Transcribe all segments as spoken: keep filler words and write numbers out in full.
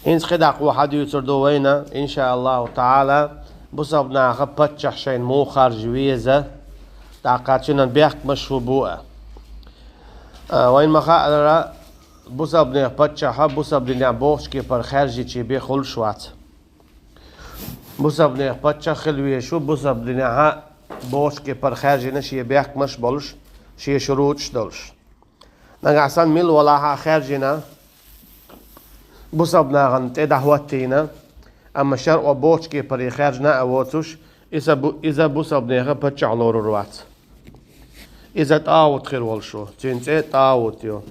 ХӀинца кхидӀа хьадуьйцур ду вайна, иншааллаху таӀала, бусалба наха паччахь шайна муха харжа веза, тӀаккха цуьнан бехкамаш хӀун бу а. А, вайна ма-хаъара, бусалба нехан паччахь бусалба динехь бохучу кепара хаьржичий бен хуьлуш вац. Бусалба нехан паччахь хила везаш ву бусалба динехь бохучу кепара хаьржина шен бехкамаш а болуш, шен шуруташ а долуш. Нагахь санна мила валахь а хаьржина, бусалба нахана тӀе дӀахӀоттийна, амма шарӀо бохучу кепаре хаьржина а воцуш, иза бу-, иза бусалба нехан паччахь лорур вац. Иза тӀагӀут хир волуш ву, цуьнан цӀе тӀагӀут ю.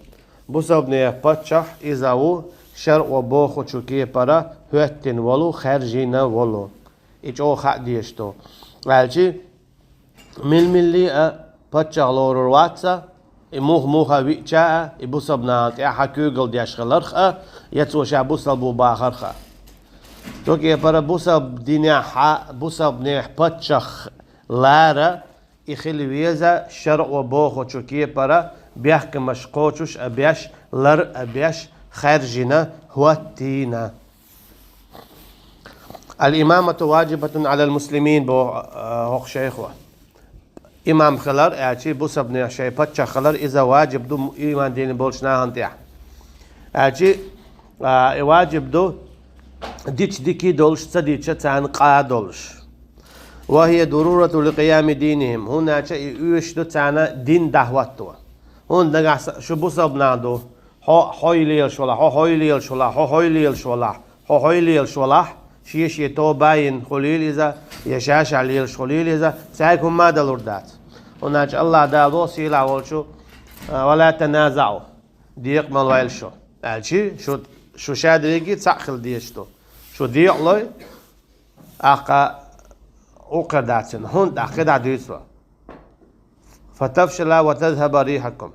Бусалба нехан паччахь иза ву, шарӀо бохучу кепара хӀоьттина волу, хаьржина волу. И чӀогӀа хаа дезаш ду. Аьлчи, мил-милли а паччахь лорур вац а, и муха-муха виъча а, и бусалба нахана тӀехь куьйгалла деш хиларх а, я цо ша бусалба ву бахарх а. Цу кепара бусалба динехь, бусалба нехан паччахь лара, и хила веза, шарӀо бохучу кепара бехкамаш кхочуш а беш, лар а беш, хаьржина, хӀоттийна. Ал-имамату ваджибатун алал муслимин, боху, а, хӀокху шайхо. Имам хилар, аьлчи бусалба нехан шайн паччахь хилар, иза ваджиб ду иман дина болчу нахана тӀехь. Аьлчи, а, и ваджиб ду дича дика долуш, ца дича царна къа долуш. Ва хия дарурату ликъиями динихим, хӀунда аьлча и оьшуш ду царна дин дӀахӀотто. ХӀунда нагахь сан шу бусалба нах ду, хьо хьой лелаш валахь, хьо хьой лелаш валахь, хьо хьой лелаш валахь, хьо хьой лелаш валахь, шен-шен тоба йина хуьлийла иза, я ша-ша лелаш хуьлийла иза, цаьрга хӀумма а далур дац. ХӀунда аьлча АллахӀ Дала боху сийлахь волчу, а, «Ва ла таназаӀу», декъа ма лойла шу. Аьлчи, шу, шу ша дерриге цхьаъ хила дезаш ду. Шу декъа лой, тӀаккха укхар дац цуьнан, хӀунда тӀаккха кхидӀа дуьйцу ван. «Фатафшала ва тазхаба рихьакум».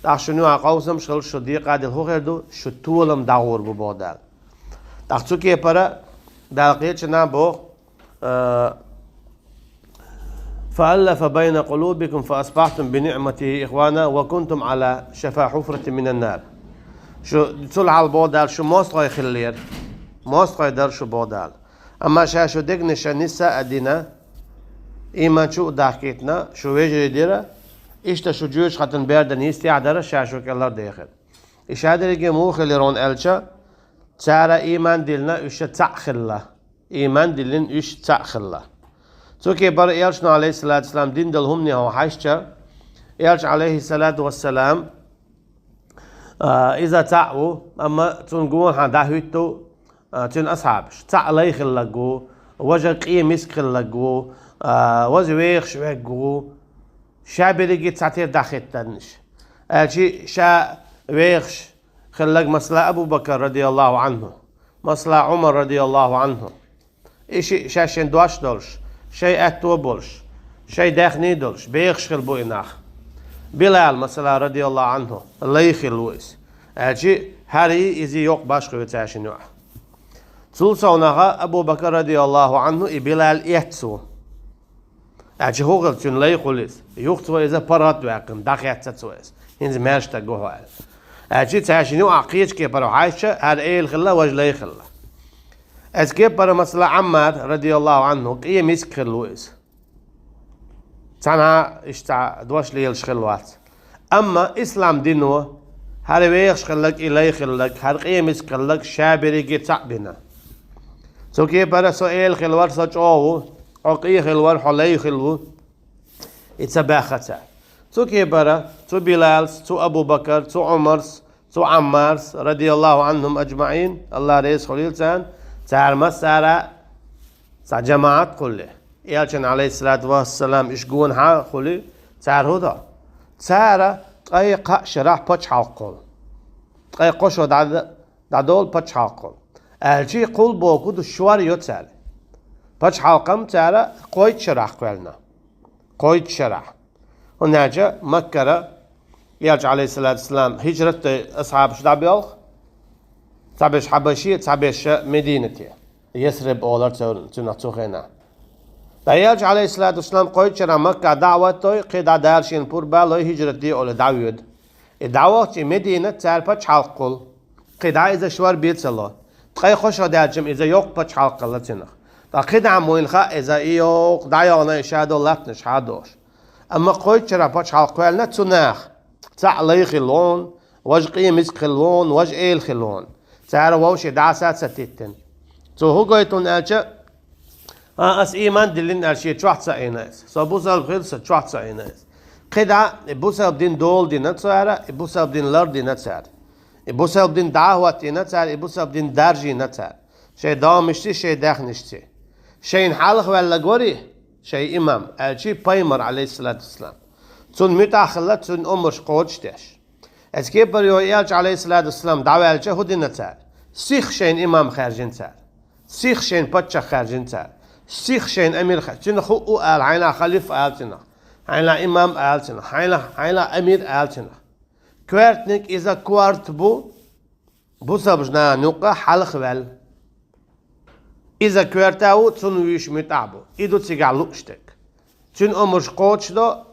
ТӀаккха шуна юкъахь къовсамаш хилла, шу декъа а дина хӀун хир ду, шу толам дӀагӀур бу, боху Дала. ТӀаккха цу кепара Дала кхечанхьа боху, а, «Фа аллафа байна къулубикум фа асбахьтум би ниъматихи ихвана ва кунтум ала шафа хьуфратин минан нар». Шу, цул хьалха боху Дала, шу мостагӀий хиллера. МостагӀий дара шу, боху Дала. Амма ша шу дегнаш нисса а дина, иман чу а дахкийтина, шу вежарий дира, иштта шу жоьжахатин бердан йистехь а дара, ша шу кӀелхьардехира. И ша дерриге муха хиллера хьуна аьлча, цара иман диллина уьш цхьаъ хилла. Иман диллина уьш цхьаъ хилла. Цу кепара Элчано, алейхиссалату вассалам, дина долу хӀумане хьо хьаьжча, Элча, алейхиссалату вассалам, а, иза цхьаъ ву, амма цунна гонахьа дӀахӀуьтту, а, цуьнан асхьабаш. Цхьаъ лай хилларг ву, важа къен миска хилларг ву, а, важа вехаш верг ву, ша берриге цхьатерра дӀахӀиттинарш. Аьлчи ша вехаш хилларг, масала, Абу Бакр радияллаху анхьу, масала, Ӏумар радияллаху анхьу. И ши-, шаьш шайн дош долуш, шайн аьтто болуш, шайн даьхний долуш, бехаш хилла бу и нах. Билал, масала, радияллаху анхьу, лай хилла ву иза. Аьлчи хӀара и иза йоккха башхо ю цаьрши юкъахь. Цул совнаха Абу Бакр радияллаху анхьу и Билал эцна ву. Аьлча хӀун хилла, цуьнан лай хуьлу иза. Юха цо иза паргӀат ваьккхина, дӀахецна цо иза. ХӀинца маьрша стаг ву хьо аьлла. Аьлча цаьршинна юкъахь кхечу кепара хьаьжча, хӀара эла хилла, важа лай хилла. Оцу кепара, масала, Ӏаммар, радияллаху анхьу, къен миска хилла ву иза. Цхьанхьа иштта цхьа дош лелаш хилла вац. Амма ислам дино хӀара вехаш хилларг, и лай хилларг, хӀара къен миска хилларг ша берриге цхьаъ бина. Цу кепара со эла хилла вара, со чӀогӀа ву, хьо къен хилла вара, хьо лай хилла ву. И ца баьхна цара. Цу кепара цу Билалс, цу Абу Бакарс, цу Ӏумарс, цу Ӏаммарс, радияллаху анхум аджмаӀин, АллахӀ реза хуьлийла царна, цара массара а цхьа жамаӀат кхулле. Элчан, алейхиссалату вассалам, иш гонахьа а хуьлий, цара хӀун до? Цара ткъе кхаа шарахь пачхьалкх кхуллу. Ткъе кхо шо дӀа-, дӀадолу пачхьалкх кхуллу. Аьлчи кхуллу бохург ду, шор йо цаьрга. Пачхьалкхам цара кхойтта шарахь кхоьллина. Кхойтта шарахь. ХӀунда аьлча Маккара Элча, алейхиссалату вассалам, хӀижрат дой асхьабаш дӀабоьлху, цхьаберш Хьабаше, цхьаберш Мединате. Ясриб олура цу-, цунах цу хенахь. Ткъа Элча, алейхиссалату вассалам, кхойтта шарахь Маккахь даӀват дой, кхидӀа Дала шена пурба лой, хӀижрат де олий, дӀавоьду. И дӀавахча и Мединат цара пачхьалкх кхуллу. КхидӀа иза шор бен ца ло. Ткъе кхо шо даьлча-м иза йоккха пачхьалкх хилла цунах. Ткъа кхидӀа муйнха иза и йоккха дӀайогӀана и шадолу латтанаш хьадолуш. Амма кхойтта шарахь пачхьалкх кхоьллина цунах. Цхьаъ лай хилла вон, важа къематдийнахь хилла вон, важа эла хилла вон. Цара вовшийн дӀаса а ца теттина. Цо хӀун гойту аьлча, а, ас ийман диллина аьлла шен чохь ца Ӏийна иза. Со бусалба хилла сан чохь ца Ӏийна иза. КхидӀа и бусалба дин дола дина цара, и бусалба дин лар дина цара. И бусалба дин дӀа а хӀоттийна цара, и бусалба дин даржийна цара. Шайн домашций, шайн даьхнашций. Шайна хьалха ваьлларг варий, шайн имам, аьлчий пайхамар, Ӏалайхиссалату вассалам. Цунна муьтӀахь хилла, цуьнан омраш кхочушдеш. Эцу кепара йолу элча, Ӏалайхиссалату вассалам, дӀаваьлча хӀун дина цара? Сиха шайна имам хаьржина цара. Сиха шайна паччахь хаьржина цара. Сиха шайна амир хаьржина. Цуьнан хӀуъу ала, хьайна халифа ала цуьнах. Хьайна имам ала цуьнах. Хьайна, хьайна амир ала цуьнах. Коьртаниг иза корта бу, бусалба нахана юккъа хьалха ваьлла. Иза коьрта ву, цунна вуьйш муьтӀахь бу. И ду цигахь лууш дерг. Цуьнан омраш кхочушдо,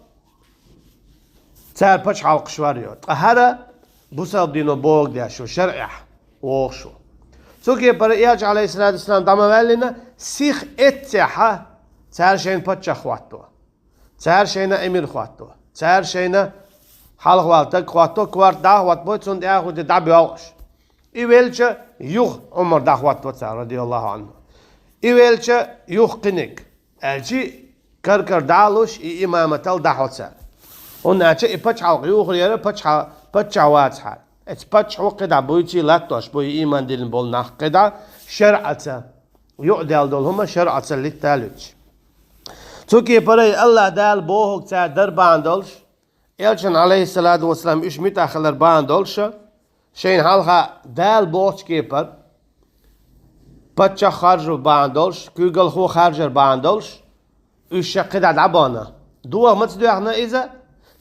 цара пачхьалкхаш вар йо. Ткъа хӀара бусалба дино бохург деш ву, шарӀехь вогӀуш ву. Цу кепара элча, Ӏалайхиссалату вассалам, дӀа ма ваьллина, сиха эццехь цара шайна паччахь хӀотто. Цара шайна эмир хӀотто. Цара шайна хьалха ваьлла стаг хӀотто, корта дӀа а хӀоттабой, цунна тӀехь а хӀуьттий дӀабоьлхуш. И велча, юха Ӏумар дӀахӀотто цара, радияллаху Ӏанху. И велча, юха кхиниг. Аьлчий, кар-кар дӀа а луш, и имаматал дӀахьо цара. ХӀунда аьлча и пачхьалкх юхур яра пачхьа-, паччахь вацахьара. Эцу паччахьо кхидӀа буьйций латтош бу и ийман диллина болу нах кхидӀа шарӀаца. Юкъадаьлла долу хӀума шарӀаца литталуьйтуш. Цу кепара и АллахӀ Дала бохург цара дар бахьана долуш, элчанна, Ӏалайхиссалату вассалам, уьш муьтӀахь хилар бахьана долуш, шайна хьалха Дала бохучу кепара паччахь харжо бахьана долуш, куьйгалхо харжар бахьана долуш, уьш ша кхидӀа дӀабахана. Доха маца доьхна иза?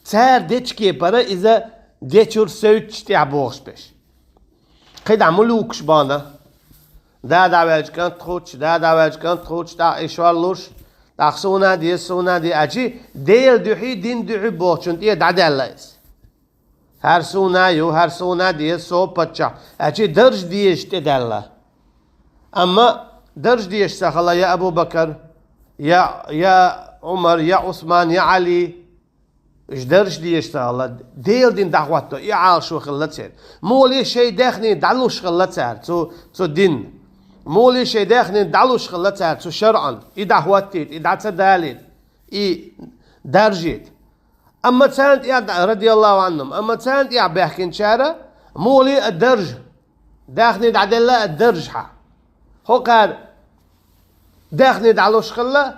Цара дечу кепара иза дечуьра севцча тӀехь бохуш берш. КхидӀа мулукаш бахана. Да дӀаваьлча кӀант хуттуш, да дӀаваьлча кӀант хуттуш, тӀаккха и шор луш, тӀаккха суна а деза, суна а де, аьлчий, Делан дуьхьий, дин дуьхьий бохучунна тӀе дӀадаьлла иза. ХӀара суна а ю, хӀара суна а деза, со паччахь, аьлчий, дарж дезаш тӀедаьлла. Амма дарж дезаш ца хилла я Абу-Бакар, я, я Ӏумар, я Ӏусман, я Ӏали. Уьш дарж дезаш ца хилла, Делан дин дӀахӀотто, и Ӏалашо хилла церан. Муха а шайн даьхни дӀалуш хилла цара цу, цу дин. Муха а шайн даьхни дӀалуш хилла цара цу шарӀан. И дӀахӀоттийта, и дӀа ца далийта, и даржийта. Амма царна тӀехь, радияллаху Ӏанхум, амма царна тӀехь баьхкинчара муха а дарж, даьхни дӀаделла а дарж хьан. ХӀокхара даьхни дӀалуш хилла,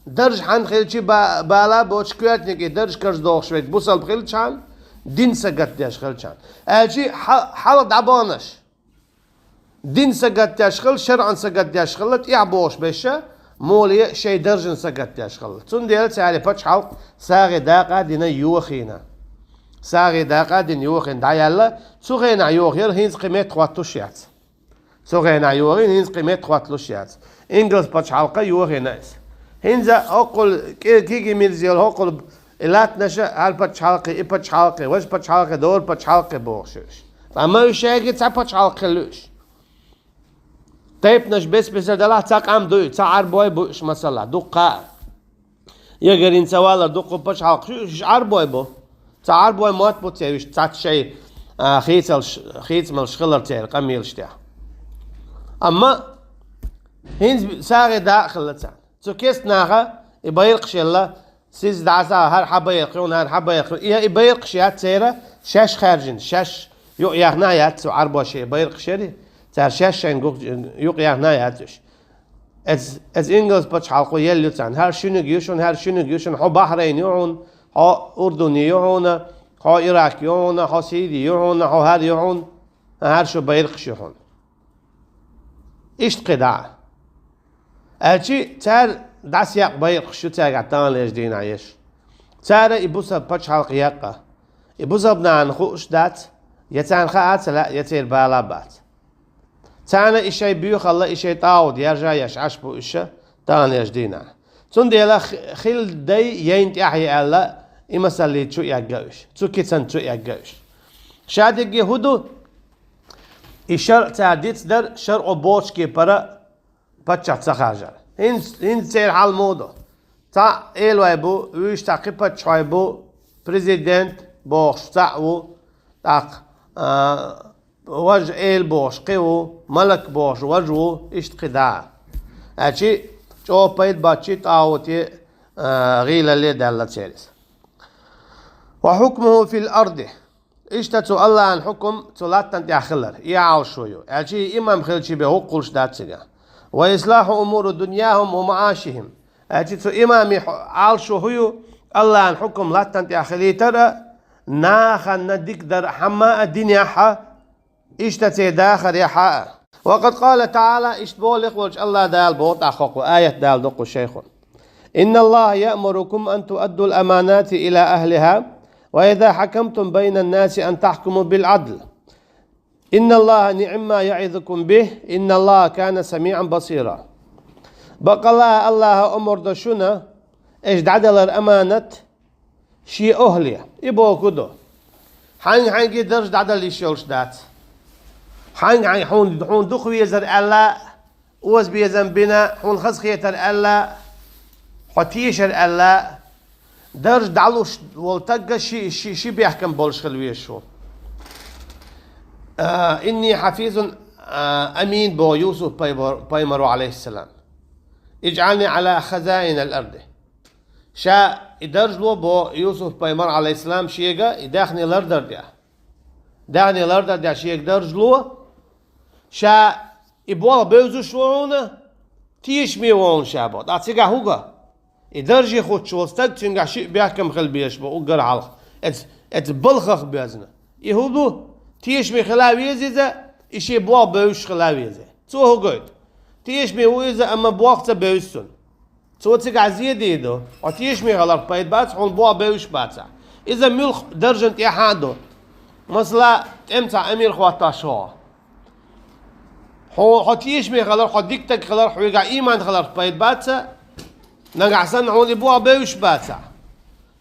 дарж хьан хилчи ба-, бала боцуш коьртаниг и дарж карздохуш верг бусалба хилчхьан, дин сагатдеш хилчхьан. Аьлчи хьа-, хьалха дӀабаханаш. Дин сагатдеш хилла, шарӀан сагатдеш хилла, тӀехь бохуш берш, муха а шайн даржан сагатдеш хилла. Цундела цара пачхьалкх сагӀи дакъа а дина йохийна. СагӀи дакъа а дина йохийна дӀаяьлла, цу хенахь йохаяра хӀинца кхин метта хӀоттуш яц. Цу хенахь йохийна хӀинца кхин метта хӀотталуш яц. Ингалс пачхьалкха йохийна иза. ХӀинца хӀоккхул ки-, киги мирза йолу хӀоккхул и латтанаша, хӀара пачхьалкхе, и пачхьалкхе, важа пачхьалкхе, дора пачхьалкхе бохуш уьш. Амма уьш шайги цхьа пачхьалкх хилла уьш. Тайпанаш бес-бесара далахь, цхьа къам ду и, цхьа Ӏарбой бу уьш, масала, дуккха а. Ягарин ца валар дуккха пачхьалкх, уьш Ӏарбой бу. Цхьа Ӏарбой мотт бу церан уьш, цхьацца шайн, а, хийцалш, хийцамалш хилар церан къамелаш тӀехь. Амма хӀинца сагӀи дакъа хилла царна. Цу кест наха и байракхаш елла, сиз дӀаса хӀара хьан байракх ю, хӀара хьан байракх ю. И, и байракхаш яц церан шаьш хаьржина, шаьш юкъаяьхна а яц цу Ӏарбоша и байракхаш яри, цара шаьш шайн гух-, юкъаяьхна а яц уьш. Эц-, эц ингалс пачхьалкхо елла ю царна. ХӀара шуьниг ю шуна, хӀара шуьниг ю шуна, хьо Бахрейн ю хьуна, хьо Урдуни ю хьуна, хьо Ирак ю хьуна, хьо Сири ю хьуна, хьо хӀара ю хьуна, хӀара шу байракхаш ю хьуна. Иштта кхидӀа а. Аьлчи цара дӀасаекъна байракхаш ю цаьргахь таханлерчу дийнахь еш. Цара и бусалба пачхьалкх екъна. И бусалба нахана хууш дац, я царна хаа ца лаьа, я церан бала бац. Царна и шайн боьхалла, и шайн тӀагӀут яржа еш Ӏаш бу уьш таханлерчу дийнахь. Цундела х-, хилла дай яйна тӀехь е аьлла, и масаллица чу эгга уьш, цу кицан чу эгга уьш. Ша дерриге хӀун ду? И шарӀ цара дицдар, шарӀо боцучу кепара паччахь ца харжар. ХӀинца, хӀинца церан хьал муха ду? Цхьаъ элой бу, вуьйш цхьа кхин паччахьой бу, президент бохуш цхьаъ ву, тӀаккха, а, важа эла бохуш кхин ву, малак бохуш важа ву, иштта кхин дӀа. Аьлчи чӀогӀа пайда боцчу тӀагӀуте, а, гӀийлалле даьлла церан иза. «Ва хьукмуху фил арди». Иштта цу Аллахьан хьукум цу латтана тӀехь хилар, и Ӏалашо ю. Аьлчи и имам хилчи бен хӀуъа хуьлуш дац цигахь. «Ва ислахьу умури дуньяхум ва маӀашихим». Аьлчи цу имаме хьу-, Ӏалашо хӀун ю, Аллахьан хьукум латтана тӀехь хилийтар а, нахана дика дар хьамма а динехь а, иштта церан дахарехь а. «Ва къад къала таӀала», иштта боху лекха волчу Аллахь Дала боху тӀаккха хӀокху аят Дала доккху шайхо: «Инна Аллаха яъмурукум ан туаддул аманати ила ахлиха, ва иза хьакамтум байна наси ан тахкуму бил адл. Инна Аллаха ниъма яъизукум бих, инна Аллаха кана самиъан басира». Баккъалла Аллаха омар до шуна, аша дӀадалар аманат шен охьале. И боху ду. Хьаьнга-хьаьнга дарж дӀадала йиш йолуш дац. Хьаьнга-хьаьнга хьуна, хьуна дукха везар аьлла, оза безам бина, хьуна хаза хетар аьлла, хьо тешар аьлла, дарж дӀалуш волу тагга ши, ши, ши бехкам болуш хила везаш ву. А, «Инни хьафизун, а, амин», боху Юсуп пайбар-, пайхамаро, алейхиссалам. «Иджъални ала хазаинал арди». Ша и дарж ло бо Юсуп пайхамар, алейхиссалам, шега и даьхни лардар тӀехь. Даьхни лардар тӀехь шега дарж ло, ша и болх бевзаш ву хьуна, тешаме ву хьуна ша бо. Ткъа цигахь хӀуга? И дарже хуттуш волу стаг, цуьнгахь шиъ бехкам хила безаш бу уггар хьалха. Эц-, эца балхах боьзна. И хӀун ду? Тешаме хила веза иза, и шен болх бевзаш хила веза. Цо хӀун гойту? Тешаме ву иза, амма болх ца бевза цунна. Цо цигахь зен дийр ду. Хьо тешаме хиларх пайда бац, хьуна болх бевзаш бацахь. Иза муьлхха даржан тӀехь а ду. Масала, тӀеман цхьа амир хӀоттош хьо. Хьо, хьо тешаме хиларх, хьо дика стаг хиларх, хьоьгахь ийман хиларх пайда бац, нагахь санна хьуна и болх бевзаш бацахь.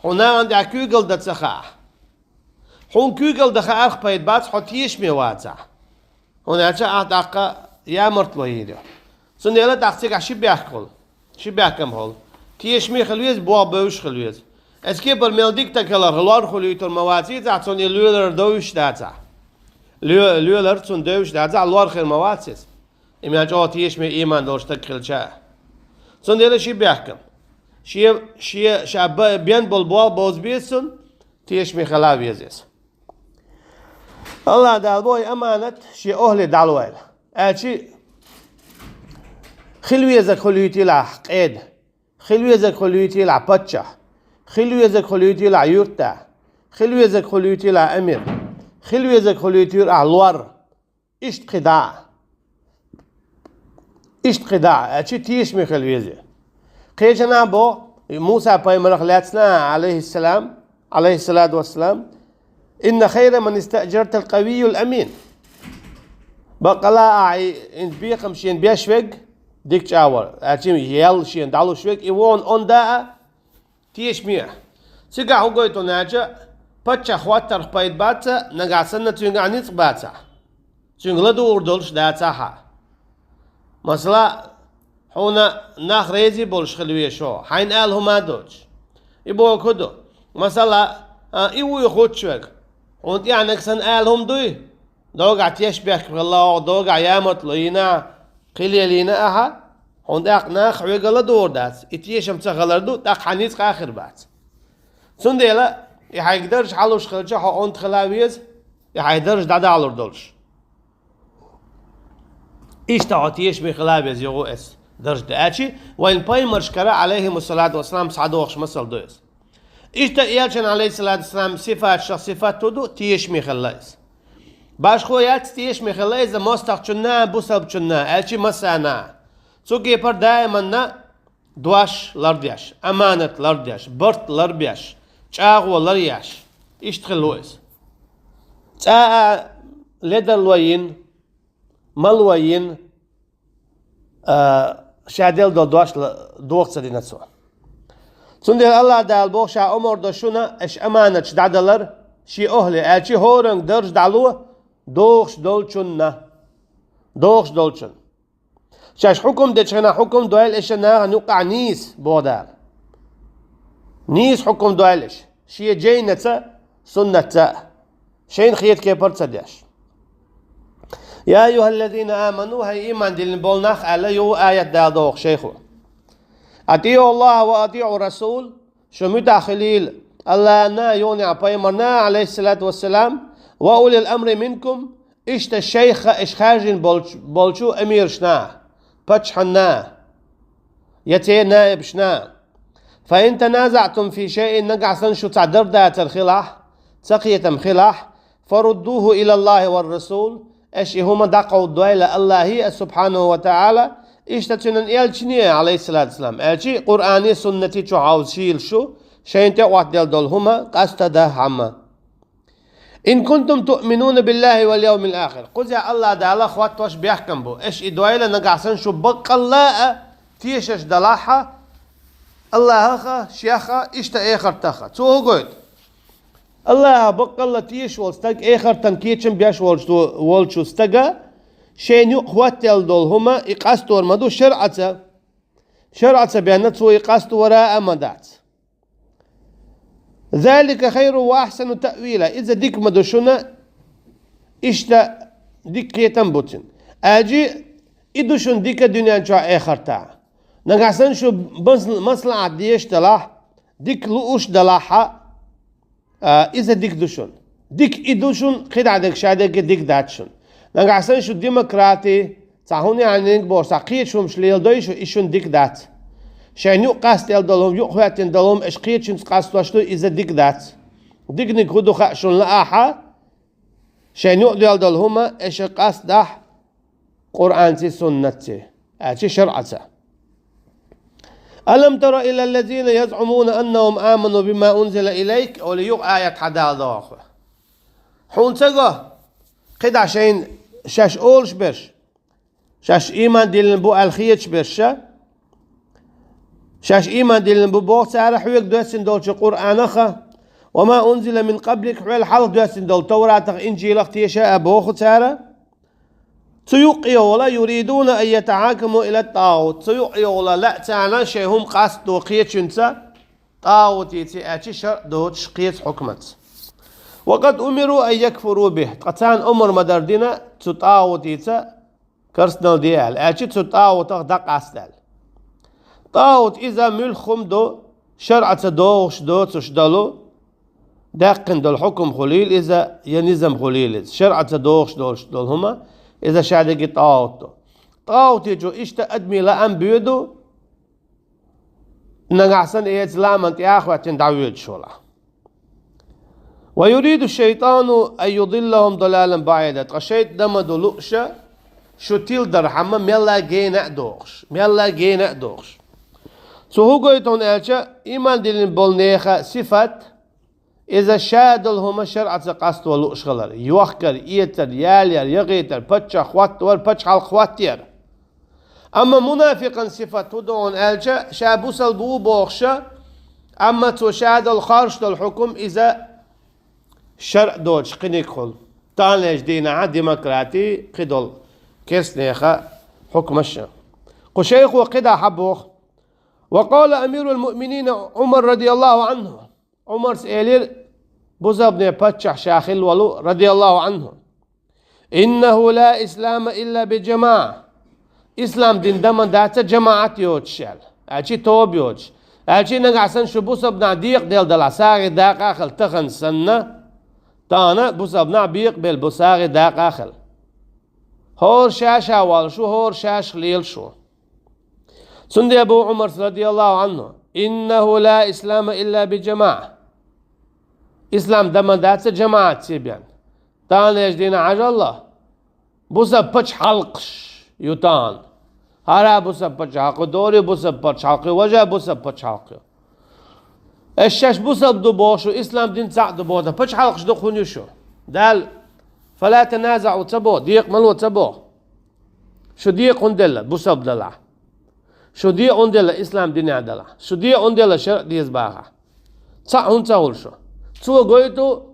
Хьуна нахана тӀехь куьйгалла дан ца хаахь. Хьуна куьйгалла дан хаарх пайда бац, хьо тешаме вацахь. ХӀунда аьлча ахь тӀаккха ямартло йийр ю. Цундела тӀаккха цигахь ши бехк хуьлу, ши бехкам хуьлу. Тешаме хила веза, болх бевзаш хила веза. Эцу кепара мел дика стаг хиларх, лор хуьлуьйтур ма вац иза, цунна и лоьлар девзаш дацахь. Лоь-, лоьлар цунна девзаш дацахь, лор хир ма вац иза. И мел чӀогӀа тешаме ийман долуш стаг хилча а. Цундела ши бехкам. Шен, шен, ша б-, бен болу болх бовза беза цунна, тешаме хила веза иза. Аллах Дала боху и аманат шен охьале дӀалойла. Аьлчи хила везарг хуьлуьйтийла ахь къеда, хила везарг хуьлуьйтийла ахь паччахь, хила везарг хуьлуьйтийла ахь юьртда, хила везарг хуьлуьйтийла ахь амир, хила везарг хуьлуьйтийла ахь лор. Иштта кхидӀа а. Иштта кхидӀа а, аьлчи тешаме хила веза. Кхечанхьа боху, Муса пайхамарах лаьцна, алейхиссалам, алейхиссалату вассалам: «Инна хайра ман истаджартал кавийюл амин». Баккъала а, и, и бекхам шена беш верг, дика чӀагӀвар, аьлчи ял шена дӀалуш верг, и вон онда а, тешаме. Цигахь хӀун гойту аьлча, паччахь хӀоттарх пайда бац, нагахь санна цуьнгахь ницкъ бацахь. Цуьнга ладугӀур долуш дацахь а. Масала, хьуна нах реза болуш хила веза хьо, хьайна ала хӀума а доцуш. И боху ду. Масала, а, и вуй хуттуш верг. Хьуна тӀехь нагахь санна ала хӀума дуй? Догахь тешнабехк хилла, догахь ямартло йина, кхин лелийна ахьа, хьуна тӀаккха нах хьоьга ладугӀур дац, и тешам ца хилар ду, тӀаккха хьан ницкъ а хир бац. Цундела, и хьайга дарж хьалуш хилча, хьо онда хила веза, и хьайн дарж дӀадахьалур долуш. Иштта хьо тешаме хила веза юха эс дарж даьлчи, вайн пайхамаршкара, алейхимуссалату вассалам, схьадохуш масал ду эс. Иштта элчан, алейхиссалату вассалам, сифаташах сифат хӀун ду, тешаме хила иза. Башхо яц тешаме хила иза мостагӀчунна, бусалбачунна, аьлчи массарна. Цу кепара даиманна дош лардеш, аманат лардеш, барт ларбеш, чӀагӀо ларъеш. Иштта хила ву иза. ЦӀа а ледарло йина, мало йина, а, ша делла долу дош ла-, доху ца дина цо. Цундела Аллах Дала боху ша омар до шуна, аша аманаташ дӀадалар шен охьале, аьлчи хӀоранга дарж дӀало дохуш долчунна. дохуш долчун. Шаьш хьукум дечу хенахь хьукум дойла аша нахана юккъахь нийса, боху Дала. Нийса хьукум дойла аша, шен жайнаца, суннатца а, шайна хета кепара ца деш. «Я айюхаллазина аману», хӀай ийман диллина болу нах, аьлла, юха аят дала доху шайхо. «АтиӀу Аллаха ва атиӀу Расул», шу муьтӀахь хилийла Аллана, юха пайхамарна, алейхиссалату вассалам, «ва улил амри минкум», иштта шайх а, аша хаьржина болчу, болчу амирашна, паччахьанна, я церан наибашна. «Фа ин таназаътум фи шайин», нагахь санна шу цхьа дар дацар хилахь, ца кхетам хилахь, «фаруддуху илаллахи вар расул», аша и хӀума дӀакховдадойла Аллахе а, субхьанаху ва таӀала, иштта цуьнан элчане а, алейхиссалату вассалам, аьлчи Къуръане, суннате чу хьовзийла шу, шайна тӀе а хӀоттаделла долу хӀума къастадахьама. «Ин кунтум туъминуна биллахи вал йовмил ахир». Кхузахь Аллах Дала хӀоттош бехкам бу. Аша и дойла нагахь санна шу баккъалла а тешаш далахьа, Аллахах а, шех а, иштта эхартах а. Цо хӀун гойту? Аллахах баккъалла тешаш волу стаг, эхартан кечам беш волчу, волчу стага шайна юкъа хӀоттаделла долу хӀума и къастор ма ду шаръаца. Шаръаца бенна цо и къастора а ма дац. «Залика хайру ва ахсану таъвила». Иза дика ма ду шуна, иштта дика кхетам бу цуьнан. Аьлчи и ду шуна дика дуьнен чохь, эхартахь. Нагахь санна шу бас-, маслахьат деш далахь, дика лууш далахьа, а, иза дика ду шуна. Дика и ду шуна, кхидӀа дерг ша дерг дика дац шуна. Нагахь санна шу демократи, цхьа хӀун яьхьниг бохуш, цхьа кхечу хӀумаш леладой шу, и шуна дика дац. Шайн юкъа къастаделла долу хӀума, юкъа хӀоьттина долу хӀума аша кхечуьнца къастош ду, иза дика дац. Диканиг хӀун ду хаьа шуна лаахьа, шайн юкъа доьлла долу хӀума аша къастадахь Къуръанций, суннатций, аьлчи шаръаца. «Алам тара ила ллазина язъумуна аннахум аману бима унзила илайк», олу юкъа аят хьадала доху. Хьуна ца го, кхидӀа шайна шаьш олуш берш, шаьш ийман диллина бу аьлла хеташ берш ша, шаьш ийман диллина бу боху цара хьоьга доьссина долчу Къуръанах а, «ва ма унзила мин къаблик», хьоьл хьалха доьссина долу Тавратах, Инжилах теша а боху цара. Цу юккъе йолу, «юридуна ан ятахьакаму ила тӀагӀут», цу юккъе йолу лаьа царна шайн хӀума къастадо кхечуьнца, тӀагӀутица, аьлчи шаръ доцуш кхечу хьукмаца. «Ва къад умиру ан якфуру бихи», ткъа царна омар ма дара дина цу тӀагӀутица карстнал де аьлла, аьлчи цу тӀагӀутах дӀакъастадаьлла. ТӀагӀут иза муьлхха хӀума ду, шаръаца догӀуш доцуш долу, даьккхина долу хьукум хуьлийла иза, я низам хуьлийла иза, шаръаца догӀуш долуш долу хӀума, иза ша дерг тӀагӀут ду. ТӀагӀутичо иштта адамийн лаам боьду, нагахь санна и эца лааман тӀе а хӀоьттина дӀавоьдуш волахь. «Ва юриду шайтану ан юдиллахум далалан баӀида», ткъа шайтӀа ма ду лууш шу тиладархьама мелла гена а дохуш, мелла гена а дохуш. Цо хӀун гойту аьлча, ийман диллина болу нехан сифат, иза ша долу хӀума шаръаца къасто лууш хилар, йохкар, эцар, ялаяр, яхийтар, паччахь хӀоттавар, пачхьалкх хӀоттаяр. Амма мунафикъан сифат хӀун ду аьлча, ша бусалба ву бохуш, амма цо ша долу, харш долу хьукум иза шаръ доцуш кхиниг хуьлу. Таханлерчу дийнахьа демократи, кхидолу керстанеха хьукмаш а. Кху шайхо кхидӀа хьан боху: «Ва къала амирул муъминина Умар радияллаху анху». Умарс элира, бусалбане паччахь ша хилла волу, радияллаху анху: «Иннаху ла ислама илла би жамаа». Ислам дин дан ма дац жамаат йоцуш аьлла, аьлчи тоба йоцуш. Аьлчи нагахь санна шу бусалба нах декъаделла далахь, сагӀи дакъа а хилла тахана санна, тахана бусалба нах бекъабелла бу сагӀи дакъа а хилла. ХӀора ша-ша воллуш ву, хӀора шаьш лелаш ву. Цундела боху Умарс, радияллаху анху: «Иннаху ла ислама илла би жамаа». Ислам дан ма дац жамаатца бен. Таханлерчу дийнахь хьажал, бусалба пачхьалкхаш ю тахана. ХӀара бусалба пачхьалкх ю, дора бусалба пачхьалкх ю, важа бусалба пачхьалкх ю. Аш шаьш бусалба ду бохуш, ислам дин цхьаъ ду боху, дан пачхьалкхаш ду хӀунда ю шу? Дала: «Фала таназаъу» ца боху, декъа ма ло ца боху. Шу декъа хӀунда делла бусалба далахь? Шу декъа хӀунда делла ислам динехь далахь? Шу декъа хӀунда делла шаръ деза бахахь? Цхьаъ хӀунда ца хуьлу шу? Цо гойту,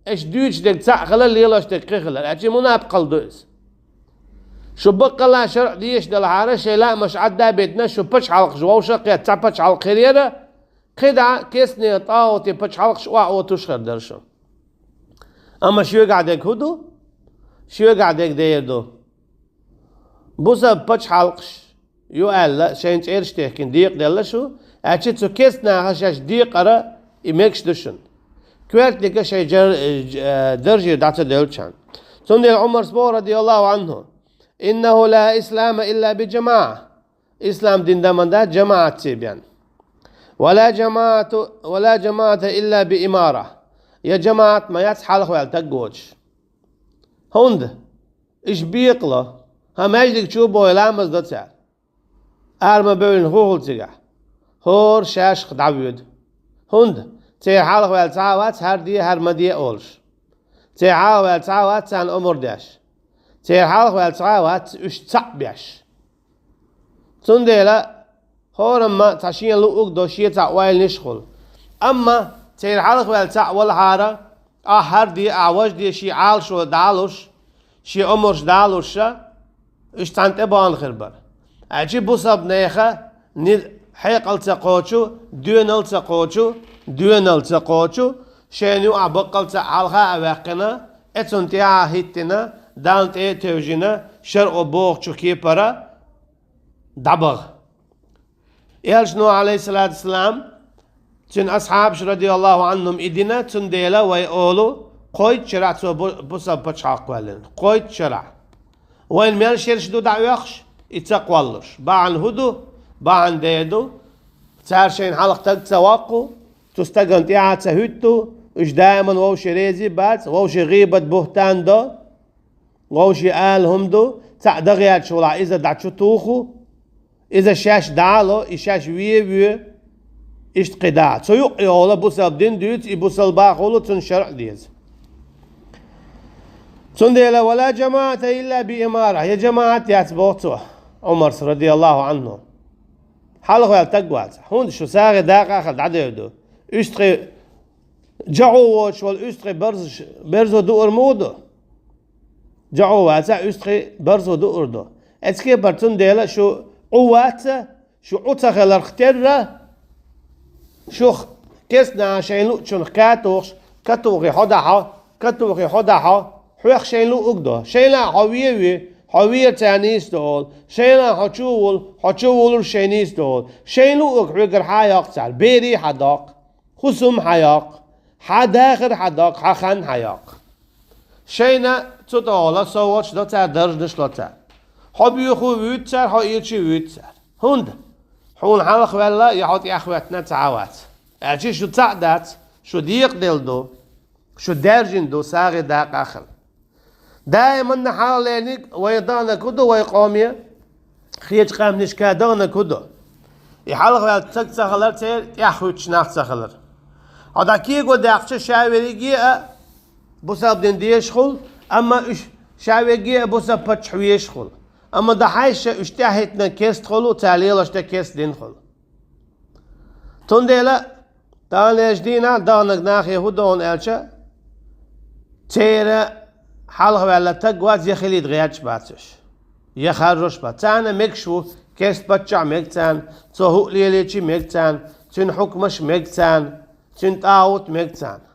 аша дуьйцуш дерг цхьаъ хилар, лелош дерг кхин хилар. Аьлчи мунапикъалла ду иза. Шу баккъалла шарӀ дезаш делахьара, шайн лаамаш Ӏадда а битина, шу пачхьалкхаш вовшах а кхетта, цхьа пачхьалкх хир яра, кхидӀа кестне тӀагӀуте пачхьалкхаш охьаотташ хир дара шу. Амма шугахь дерг хӀун ду? Шугахь дерг дера ду. Бусалба пачхьалкхаш ю аьлла, шайн цӀераш техкина декъаделла шу, аьлча цу кестнаха шаьш декъара и мегаш ду шуна. Коьртника шайн жар-, э, даржера дӀа ца девлчхьана. Цундела Ӏумарс боху, радияллаху Ӏанху: «Иннаху ла ислама илла би жамаӀа». Ислам дин дан ма дац жамаӀатца бен. «Ва ла жамаӀату, ва ла жамаӀата илла би имара». Я жамаӀат ма яц хьалхаваьлла стаг воцуш. ХӀунда? Уьш бекъало, хӀа маьждиг чу а бохий ламаз до цара. Ара ма бевллина хӀун хуьлу цигахь? ХӀора шаьшшах дӀавоьду. ХӀунда? Церан хьалхаваьлла цхьа а вац, хӀара де, хӀара ма де олуш. Церан хьалхаваьлла цхьа а вац, царна омра деш. Церан хьалхаваьлла цхьа а вац, уьш цхьаъ беш. Цундела хӀорамма цхьа шен луъург до, шен цхьа ойланаш а хуьлу. Амма церан хьалхаваьлла цхьаъ валахьара, ахь хӀара де, ахь важа де, шен Ӏалашо дӀа а луш, шен омраш дӀа а луш, уьш цхьаьна тӀебахана хир бара. Аьлча бусалба нехан ни хьекъал ца кхочу, доьналла ца кхочу, доьналла ца кхочу, шайна юкъахь баккъал цхьаъ хьалха а ваьккхина, э, цунна тӀаьхьа хӀиттина, Далла тӀе а тевжина, шарӀо бохучу кепара дӀабаха. Элчано, Ӏалайхиссалату вассалам, цуьнан асхьабаш, радияллаху Ӏанхум, и дина, цундела вай олу, кхойтта шарахь цо бу-, бусалба пачхьалкх кхоьллина. Кхойтта шарахь. Вайна мел шераш ду дӀаоьхуш, и ца кхоллалуш? Бахьана хӀун ду? Бахьана дера ду. Цара шайна хьалха стаг ца воккху, цу стагана тӀаьхьа ца хӀуьтту, уьш даиман вовшийн реза бац, вовшийн гӀийбат, буьхтан до. Вовшийн ала хӀума ду, цхьаъ дан гӀерташ волахь, иза дӀа чу туху, иза шаьш дӀа а ло, и шаьш вен а ве, иштта кхидӀа. Цу юкъа йолу бусалба дин дуьйцу, и бусалба хуьлу, цунна шарӀ деза. Цундела: «Ва ла жамаӀата илла би имара». Я жамаӀат яц боху цо, Ӏумарс, радияллаху Ӏанху. Хьалхаваьлла стаг вац. ХӀунда шу сагӀи дакъа а хилла дӀадевр ду? УьстагӀий жагӀо воцуш волу уьстагӀий берзо дуур муха ду? ЖагӀо вацахь, уьстагӀий берзо дуур ду. Эцкепара цундела шу Ӏу вац, шу Ӏу ца хиларх терра, шух кестнаха шайна луъучунах катухуш, катухий хьо дахьо, катухий хьо дахьо, хьоьх шайна луъург до. Шайна а хьо вен а ве, хьо вера царна нийса ду олу. Шайна а хьо чу а волу, хьо чу а волура шайна нийса ду олу. Шайна луъург хьоьгара хьан йоккху цара? Берий хьан доккху? ХӀусам хьан йоккху? Хьан дахар хьан доккху, хьан хан хьан йоккху? Шайна цу тӀехула совгӀаташ до цара, даржанаш ло цара. Хьо боьху вуьйцу цара, хьо ирчи вуьйцу цара. ХӀунда? Хьуна хьалхаваьлла я хьо тӀехветтина цхьа а вац. Аьлча шу цхьаъ дац, шу декъаделла ду, шу даьржина ду, сагӀи дакъа а хилла. Даиманна хьалхалерниг вайн даханарг хӀун ду, вайн къоме? Кхечу къаьмнашка даханарг хӀун ду? И хьалхаваьлла стаг ца хилар, церан тӀаьхьахӀуьттуш нах ца хилар. Хьо дӀа кего даьккхича, ша верриге а бусалба дин дезаш хуьлу, амма уьш ша верриге а бусалба паччахь везаш хуьлу. Амма дӀахьаьжча, уьш тӀаьхьахӀиттинарг керста хуьлу, цара лелош дерг керста дин хуьлу. Цундела таханлерчу дийнахь даханарг нахе хӀун доху аьлча, церан хьалхаваьлла стаг вац, я хилийта гӀерташ бац уьш, я харжош бац. Царна мегаш ву, керста паччахь мега царна, цо хӀуъа лелийча мега царна, цуьнан хьукмаш мега царна, цуьнан тӀагӀут мега царна.